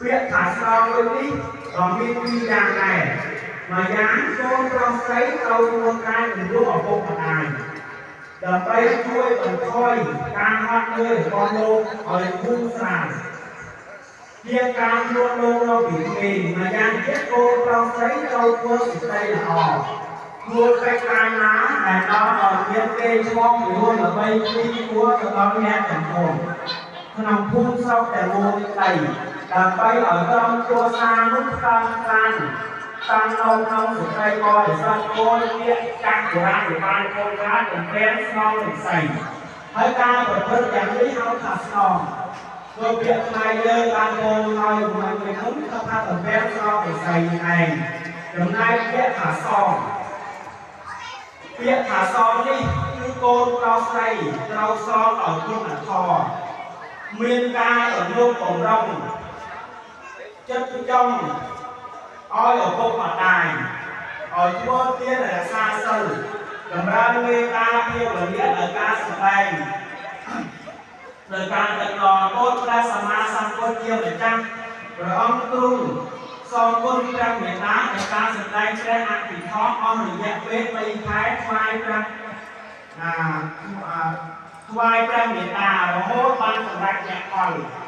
ពាក្យថាស្នងដូចនេះក៏មានពីរយ៉ាងដែរ។ មួយយ៉ាង កូនប្រុសស្រីត្រូវធ្វើការជំនួសឪពុកម្ដាយ ដើម្បីជួយបន្ថយការហត់នឿយរបស់លោកឲ្យធូរស្រាលជាងការជួលលោករកពីក្មេង។ មួយយ៉ាងទៀត កូនប្រុសស្រីត្រូវធ្វើសេចក្តីល្អ ធ្វើកិច្ចការណាដែលដល់ឲ្យមានគេឈ្មោះពីរួច ល្បីគ្លីគួរទៅដល់អ្នកទាំងមូលក្នុងភូមិស្រុកតែមួយក្តី ដើម្បីឲ្យក្រុមគ្រួសារនោះផ្កើខ្លាំងតាំងនៅក្នុងសេចក្តីបរិសុទ្ធ។ គោលពាក្យចាស់បុរាណបានពោលថា ទំពាំងស្នងនឹងសី ហើយការប្រព្រឹត្តយ៉ាងនេះហៅថាស្នង។ ដោយពាក្យខ្មែរយើងបានពោលឲ្យមិនមិននោះថា ទំពាំងស្នងនឹងសីនេះឯង។ ចំណែកពាក្យថាសង ពាក្យថាសងនេះ គឺកូនប្រុសស្រីត្រូវសងដោយគុណធម៌ មានការទំនុកបំរុងចិត្តចង់ឲ្យឪពុកម្ដាយ ឲ្យធ្វើទានរក្សាសិល ចម្រើនមេត្តាភាវនា ដោយការសម្ដែងដោយការដឹកនាំ។ កូនព្រះសម្មាសម្ពុទ្ធជាម្ចាស់ ព្រះអង្គទ្រង់សងគុណព្រះមេត្តាដោយការសម្ដែងព្រះអភិធម្មអស់រយៈពេល 3 ខែ ថ្វាយព្រះអាថ្វាយព្រះមេត្តារហូតបានសម្រេចមគ្គផល។